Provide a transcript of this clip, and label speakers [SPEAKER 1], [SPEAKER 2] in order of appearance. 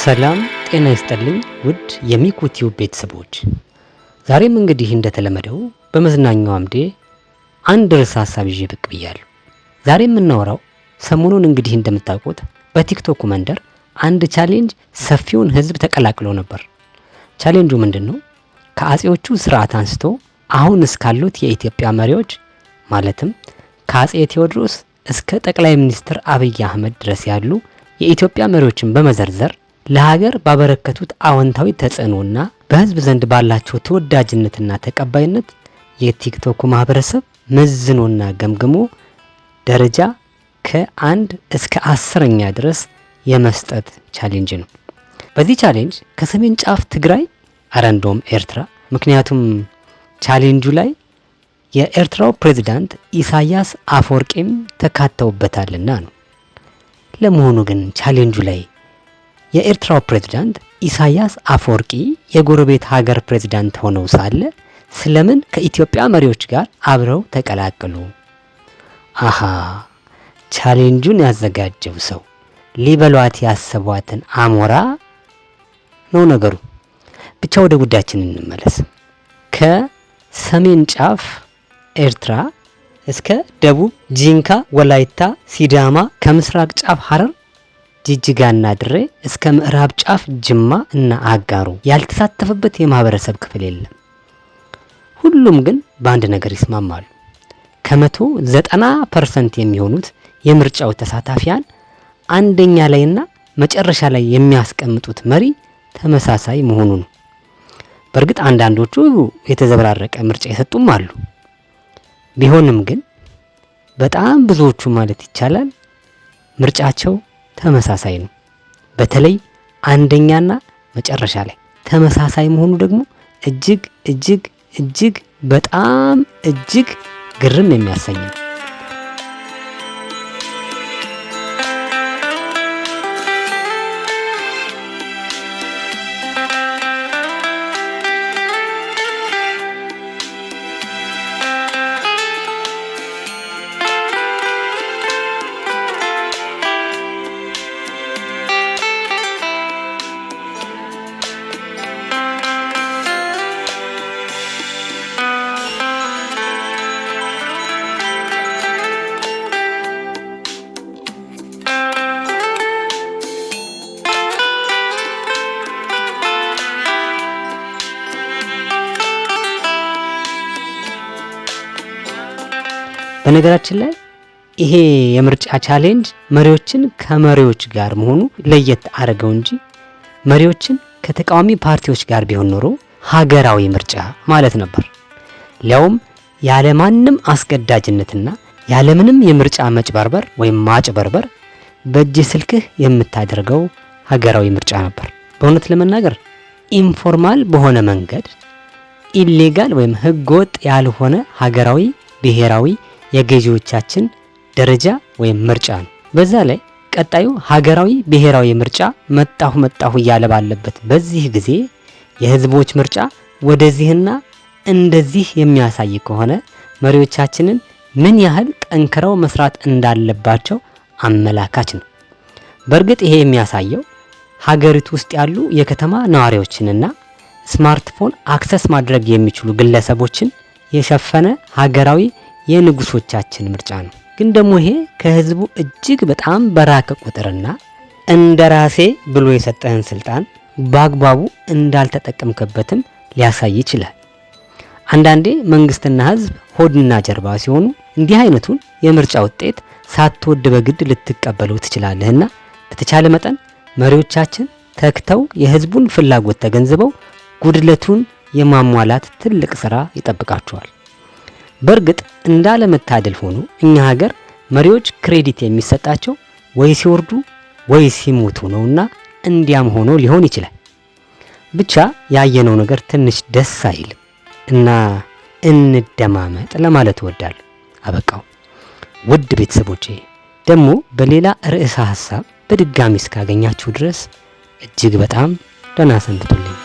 [SPEAKER 1] ሰላም ጤና ይስጥልኝ ውድ የሚኩ ቲዩብ ቤተሰቦች፣ ዛሬም እንግዲህ እንደተለመደው በመዝናኛው አምዴ አንድ ርዕሰ ሀሳብ ይዤ ብቅ ብያለሁ። ዛሬ የምናወራው ሰሞኑን እንግዲህ እንደምታውቁት በቲክቶክ መንደር አንድ challenge ሰፊውን ሕዝብ ተቀላቅሎ ነበር። ቻሌንጁ ምንድን ነው? ከአጼዎቹ ስርዓት አንስቶ አሁን እስካሉት የኢትዮጵያ መሪዎች፣ ማለትም ከአጼ ቴዎድሮስ እስከ ጠቅላይ ሚኒስትር አብይ አህመድ ድረስ ያሉ የኢትዮጵያ መሪዎችን በመዘርዘር ለሀገር ባበረከቱት አዎንታዊ ተጽዕኖና በህዝብ ዘንድ ባላቸው ተወዳጅነትና ተቀባይነት የቲክቶኩ ማህበረሰብ መዝኖና ገምግሞ ደረጃ ከ1 እስከ 10ኛ ድረስ የመስጠት challenge ነው። በዚህ challenge ከሰሜን ጫፍ ትግራይ፣ አረንዶም ኤርትራ፣ ምክንያቱም ቻሌንጁ ላይ የኤርትራው ፕሬዝዳንት ኢሳያስ አፈወርቂም ተካተውበታልና ነው። ለመሆኑ ግን ቻሌንጁ ላይ የኤርትራው ፕሬዝዳንት ኢሳያስ አፈወርቂ የጎረቤት ሀገር ፕሬዝዳንት ሆነው ሳለ ስለምን ከኢትዮጵያ መሪዎች ጋር አብረው ተቀላቀሉ? አሃ፣ challenge ኡን ያዘጋጀው ሰው ሊበሏት ያሰቧትን አሞራ ነው ነገሩ። ብቻ ወደ ጉዳያችን እንመለስ። ከሰሜን ጫፍ ኤርትራ እስከ ደቡብ ጂንካ፣ ወላይታ፣ ሲዳማ፣ ከምስራቅ ጫፍ ሀረር፣ ጅጅጋና ድሬ እስከ ምዕራብ ጫፍ ጅማ እና አጋሮ ያልተሳተፈበት የማህበረሰብ ክፍል የለም። ሁሉም ግን በአንድ ነገር ይስማማሉ። ከ190% የሚሆኑት የምርጫው ተሳታፊያን አንደኛ ላይና መጨረሻ ላይ የሚያስቀምጡት መሪ ተመሳሳይ መሆኑ ነው። በእርግጥ አንዳንዶቹ የተዘበራረቀ ምርጫ የሰጡም አሉ። ቢሆንም ግን በጣም ብዙዎቹ ማለት ይቻላል ምርጫቸው ተመሳሳይ ነው። በተለይ አንደኛና መጨረሻ ላይ ተመሳሳይ መሆኑ ደግሞ እጅግ እጅግ እጅግ በጣም እጅግ ግርም የሚያሰኝ ነው። በነገራችን ላይ ይሄ የምርጫ challenge መሪዎችን ከመሪዎች ጋር መሆኑ ለየት አደረገው እንጂ መሪዎችን ከተቃዋሚ ፓርቲዎች ጋር ቢሆን ኖሮ ሀገራዊ ምርጫ ማለት ነበር። ሊያውም ያለማንም አስገዳጅነትና ያለምንም የምርጫ መጭበርበር ወይም ማጭበርበር በእጅ ስልክህ የምታደርገው ሀገራዊ ምርጫ ነበር። በእውነት ለመናገር informal በሆነ መንገድ illegal ወይም ህገወጥ ያልሆነ ሀገራዊ ብሔራዊ የገዢዎቻችን ደረጃ ወይም ምርጫ ነው። በዛ ላይ ቀጣዩ ሀገራዊ ብሔራዊ ምርጫ መጣሁ መጣሁ እያለ ባለበት በዚህ ጊዜ የህዝቦች ምርጫ ወደዚህና እንደዚህ የሚያሳይ ከሆነ መሪዎቻችንን ምን ያህል ጠንክረው መስራት እንዳለባቸው አመላካች ነው። በእርግጥ ይሄ የሚያሳየው ሀገሪቱ ውስጥ ያሉ የከተማ ነዋሪዎችንና smartphone access ማድረግ የሚችሉ ግለሰቦችን የሸፈነ ሀገራዊ የንጉሶቻችን ምርጫ ነው። ግን ደግሞ ይሄ ከህዝቡ እጅግ በጣም በራቀ ቁጥርና እንደ ራሴ ብሎ የሰጠህን ስልጣን በአግባቡ እንዳልተጠቀምክበትም ሊያሳይ ይችላል። አንዳንዴ መንግስትና ህዝብ ሆድና ጀርባ ሲሆኑ እንዲህ አይነቱን የምርጫ ውጤት ሳትወድ በግድ ልትቀበለው ትችላለህና በተቻለ መጠን መሪዎቻችን ተግተው የህዝቡን ፍላጎት ተገንዝበው ጉድለቱን የማሟላት ትልቅ ስራ ይጠብቃቸዋል። በእርግጥ እንዳለመታደል ሆኖ እኛ ሀገር መሪዎች credit የሚሰጣቸው ወይ ሲወርዱ ወይ ሲሞቱ ነውና እንዲያም ሆኖ ሊሆን ይችላል። ብቻ ያየነው ነገር ትንሽ ደስ አይልም እና እንደማመጥ ለማለት እወዳለሁ። አበቃው። ውድ ቤተሰቦቼ፣ ደግሞ በሌላ ርዕሰ ሀሳብ በድጋሚ እስካገኛችሁ ድረስ እጅግ በጣም ደህና ሰንብቱልኝ።